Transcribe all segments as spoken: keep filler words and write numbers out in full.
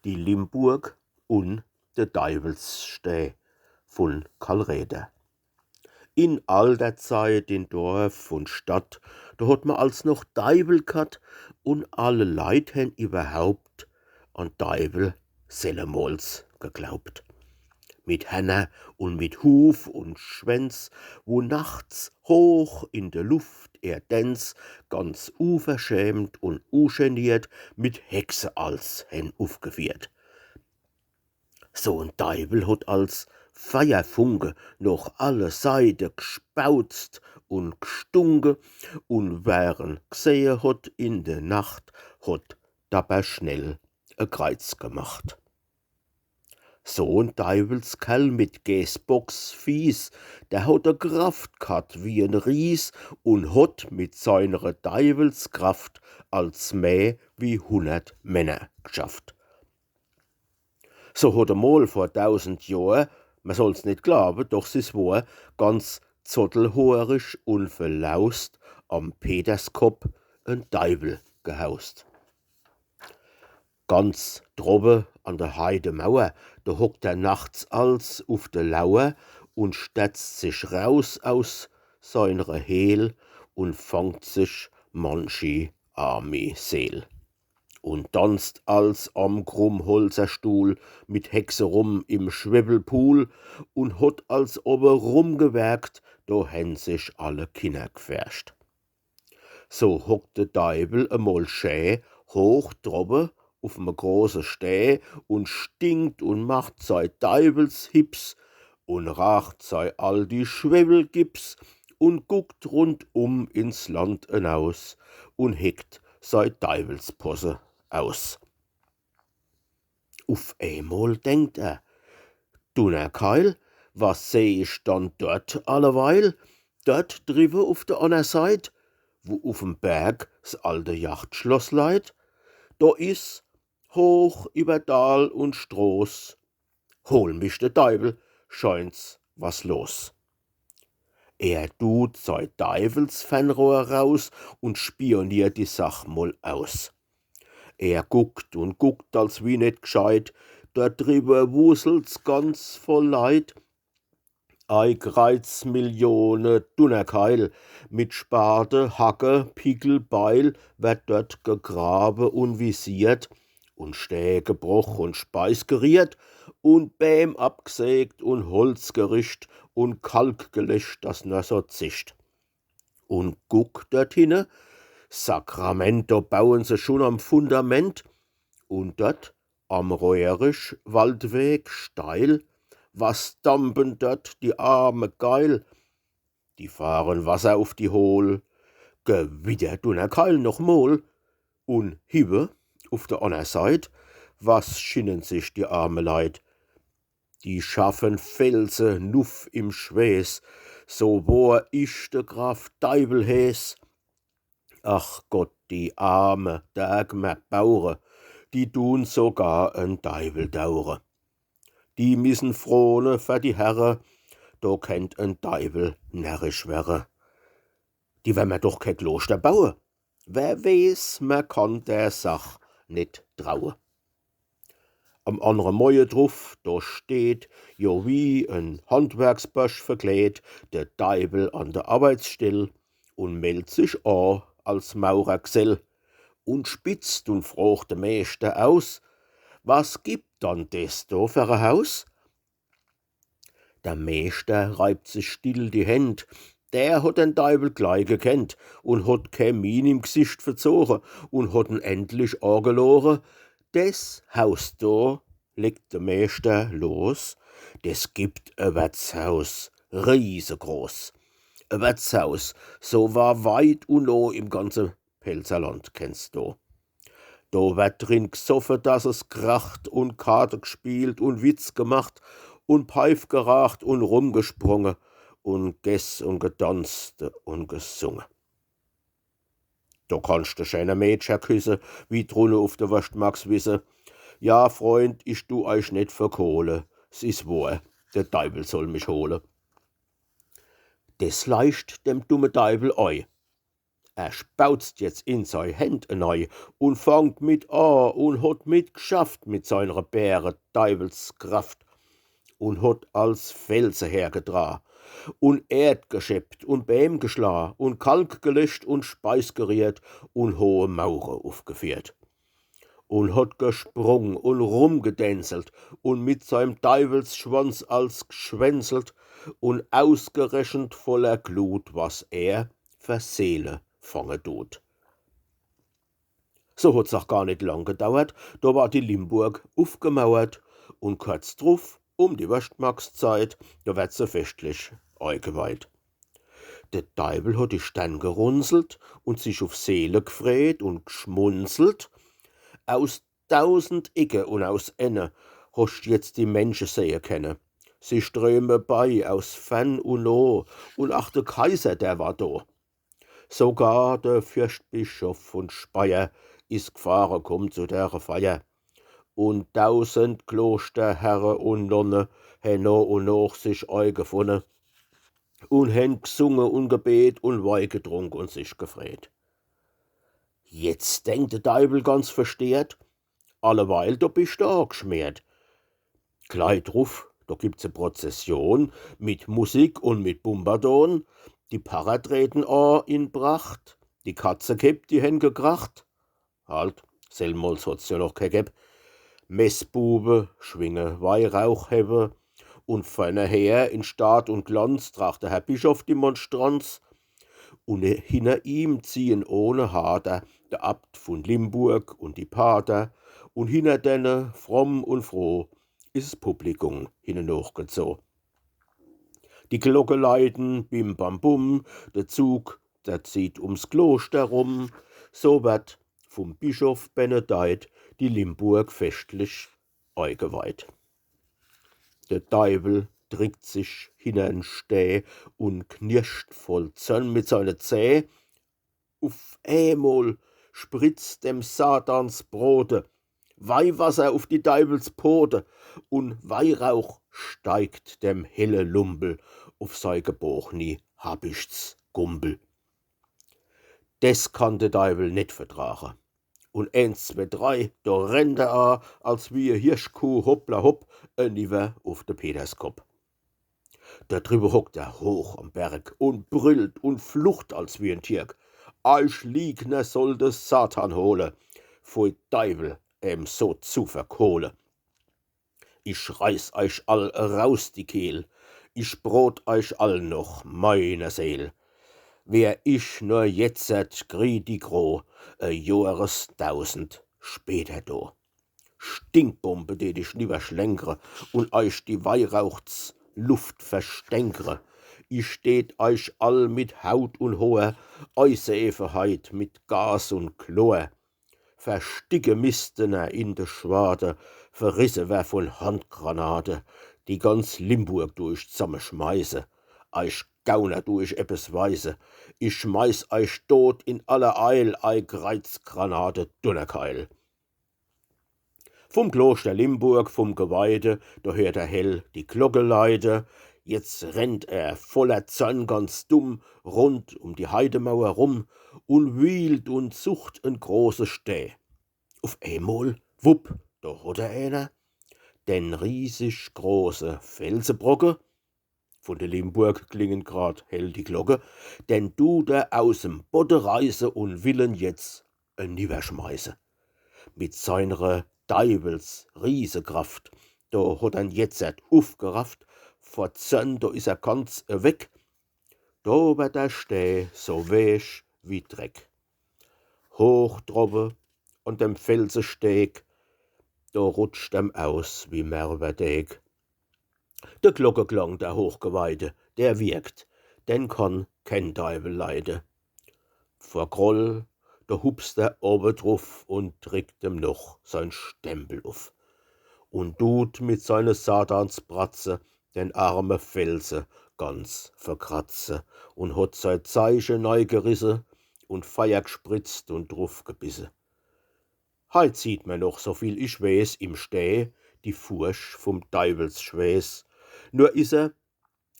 Die Limburg un de Deiwelsstää vun Karl Räder. In alder Zeit, in Dorf un Stadt, do hot mer als noch Deiwel ghat, un alle Leit hen iwwerhaupt an Deiwel sellemols geglaubt. Mit Hänner un mit Huf un Schwänz, wo nachts hoch in de Luft ehr Dänz ganz uverschämt un ugeniert mit Hexe als hen ufgefiehrt. So en Deiwel hot als Feierfunke noch alle Seite gspauzt un gstunke, un wer en gsehe hot in de Nacht, hot dabei schnell e Kreiz gemacht. So en Deiwelskerl mit Gääsbocksfieß, der hot e Kraft ghat wie en Ries un hot mit seinere Deiwelskraft als meh wie hunnert Männer gschafft. So hot emol vor dausend Johr, mer soll's net glaawe, doch 's is wohr, ganz zottelhoorig un verlaust am Peterskopp en Deiwel gehaust. Ganz drowwe an de Heidemauer, do hockt er nachts als uf de Lauer un sterzt sich raus aus seinere Heel un fangt sich manchi armi Seel. Un danzt als am Krummholzer Stuhl mit Hexe rum im Schwewwelpuhl un hot als ob er rumgewerkt, do hen sich alle Kinner gfercht. So hockt de Deiwel emol schä hoch drowwe uf me große Stää un stinkt un macht sei Deiwelships un raacht sei all die Schwewwelgips un guckt rundum ins Land enaus un heckt sei Deiwelsposse aus. Uf eemol denkt er: „Dunnerkeil, was seh ich dann dort alleweil? Dort driwwe uf de anner Seit, wo uf em Berg 's alte Jachtschloss leit? Do is, hoch iwwer Dal un Stroß, hol mich de Deiwel, scheint's was los.“ Er dut sei Deiwelsfernrohr raus un spioniert die Sach mol aus. Er guckt un guckt als wie net gscheit, dort driwwe wuselt's ganz voll Leit. Ei Kreiz, Millione Dunnerkeil, mit Spade, Hacke, Pickel, Beil werd dort gegrawe un visiert un Stää gebroch un Speis geriehrt un Bääm abgsägt un Holz gericht un Kalk gelecht, dass nor so zicht. Un guck dort hinne, Sakrament, do bauen se schun am Fundament. Un dort am Rohrisch Waldweg steil, was dampen dort die arme Geil? Die fahren Wasser uf die Hohl. Gewitter Dunnerkeil noch mol. Un hiwwe uf de anner Seit, was schinnen sich die arme Leit? Die schaffen Felse nuff im Schweeß, so wohr ich de Graf Deiwel heeß. Ach Gott, die arme Dergmer Bauere, die dun sogar en Deiwel dauere. Die missen frohne fer die Herre, do kennt en Deiwel närrisch werre. Die wern mer doch ke Kloschter baue. Wer weeß, mer kann der Sach net traue. Am annere Moie druff, do steht, jo wie en Handwerksbörsch verkleedt, de Deiwel an de Arbeitsstell un meldt sich a als Maurergsell un spitzt un frocht de Meeschter aus: „Was gibt dann des do fer e Haus?“ Der Meeschter reibt sich still die Händ, der hot den Deiwel glei gekennt un hot ke Mien im Gsicht verzoge un hot en endlich agelore: „Des Haus do“, legt de Meeschter los, „des gibt e Wertshaus, riesegroß. E Wertshaus, so war weit un noh im ganze Pälzerland kennst do. Do werd drin gsoffe, dass es kracht un Karte gspielt un Witz gemacht un Peif geraacht un rumgesprunge un gess un gedanzte un gesunge. Do kannst de scheene Mädcher küsse, wie drunne uf de Worschtmarkswisse. Ja, Freund, ich du eich net verkohle, s is wohr, de Deiwel soll mich hole.“ Des leicht dem dumme Deiwel ei. Er spauzt jetzt in sei Händ enei un fangt mit a un hot mit gschafft mit seiner Bäre Deiwelskraft un hot als Felse hergedra un Erd gescheppt un Bäm geschla un Kalk gelöscht un Speis geriehrt un hohe Maure ufgefiehrt un hot gesprung un rumgedänzelt un mit seim Deiwelsschwanz als gschwänzelt un ausgerechent voller Glut, was er fer Seele fange dut. So hot's ach gar nit lang gedauert, do war die Limburg ufgemauert un kurz druf, um die Worschtmarktszeit, do werd se feschtlich eigeweiht. De Deiwel hot die Stern gerunzelt un sich uf Seele gfreet un gschmunzelt. Aus dausend Ecke un aus Enne hoscht jetzt die Mensche sehe kenne. Sie ströme bei aus fern un noh, un ach de Kaiser, der war do. Sogar de Fürstbischof vun Speyer is gfahre kumm zu dere Feier. Un dausend Kloschterherre un Nonne hen noh un noh sich eigefunne un hen gsunge un gebet un Wei gedrunk un sich gefreet. Jetzt denkt de Deiwel ganz versteert, alleweil do bischt du agschmeert. Glei druf, do gibt's e Prozession mit Musik un mit Bumbadon. Die Parre treten a in Pracht, die Katzekepp, die hen gekracht. Halt, selmols hot's jo noch ke gebb. Messbube schwinge Weihrauchhebbe un vorne her in Staat un Glanz tracht de Herr Bischof die Monstranz. Un hinner ihm ziehen ohne Hader de Abt vun Limburg un die Pater. Un hinner denne, fromm un froh, is es Publikum hinne nochgezoh. Die Glocke leiten bim bam bum, de Zug, der zieht ums Kloschter rum. So werd vum Bischof benedeit die Limburg feschtlich eigeweiht. De Deiwel drickt sich hinnern Stäh un knirscht voll Zorn mit seine Zäh. Uf eemol spritzt dem Satans Brote Weiwasser uf die Deiwelspote un Weihrauch steigt dem helle Lumpel uf sei gebochni Habichtsgumpel. Des kann de Deiwel net vertrage. Un eens, zwee, drei, do rennt er a, als wie e Hirschkuh, hoppla hopp, eniwwer uf de Peterskopp. Do driwwe hockt er hoch am Berg un brüllt un flucht als wie en Tirk: „Eich Liegner soll de Satan hole, pfui Deiwel, em so zu verkohle. Ich reiß eich all eraus die Kehl, ich brot eich all noch meiner Seel. Wär ich nur jetzert gri die Gro, e Johresdausend später do. Stinkbombe deet ich niwwerschlenkre un eich die Weihrauchsluft verstenkre. Ich deet eich all mit Haut un Hoor eiseefe heit mit Gas un Chlor. Versticke misst er in de Schwade, verrisse wer vun Handgranate. Die ganz Limburg du ich zammeschmeiße, eich Gauner du ich eppes weise. Ich schmeiß eich dot in aller Eil, ei Kreizgranate, Dunnerkeil.“ Vum Kloster Limburg, vum Geweide, do heert er hell die Glocke leide. Jetzt rennt er voller Zorn ganz dumm rund um die Heidemauer rum un wiehlt un sucht en große Stäh. Uf eemol, wupp, do hot er eener, den riesig große Felsebrocke. Vun de Limburg klingen grad hell die Glocke, den dut er aus em Bodde reiße un will en jetzt eniwwerschmeiße. Mit seinre Deiwelsriesekraft, do hot er'n jetzert ufgerafft, vor Zorn, do is er ganz eweg, do werd der Stäh so weech wie Dreck. Hoch drowwe an dem Felsesteeg, do rutscht em aus wie Merwerdeeg. De Glockeklang, der Hochgeweihte, der wirkt, den kann ken Deiwel leide. Vor Groll, do hupst er owwe druf un drickt em noch sein Stempel uf. Un dut mit seine Satansbratze den arme Felse ganz verkratze un hot sei Zeiche neigerisse un Feier gspritzt un druf gebisse. Heit sieht mer noch, so viel ich weeß, im Steh die Furch vum Deiwelsschweeß. Nur is er,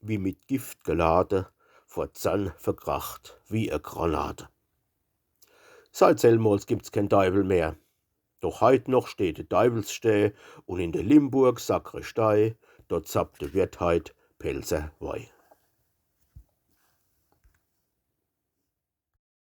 wie mit Gift gelade, vor Zorn verkracht wie e Granate. Seit sellmols gibt's keen Deiwel mehr. Doch heit noch steht de Deiwelsstää un in de Limburg Sakristei, dort zappt de Wirt heit Pälzer Wei.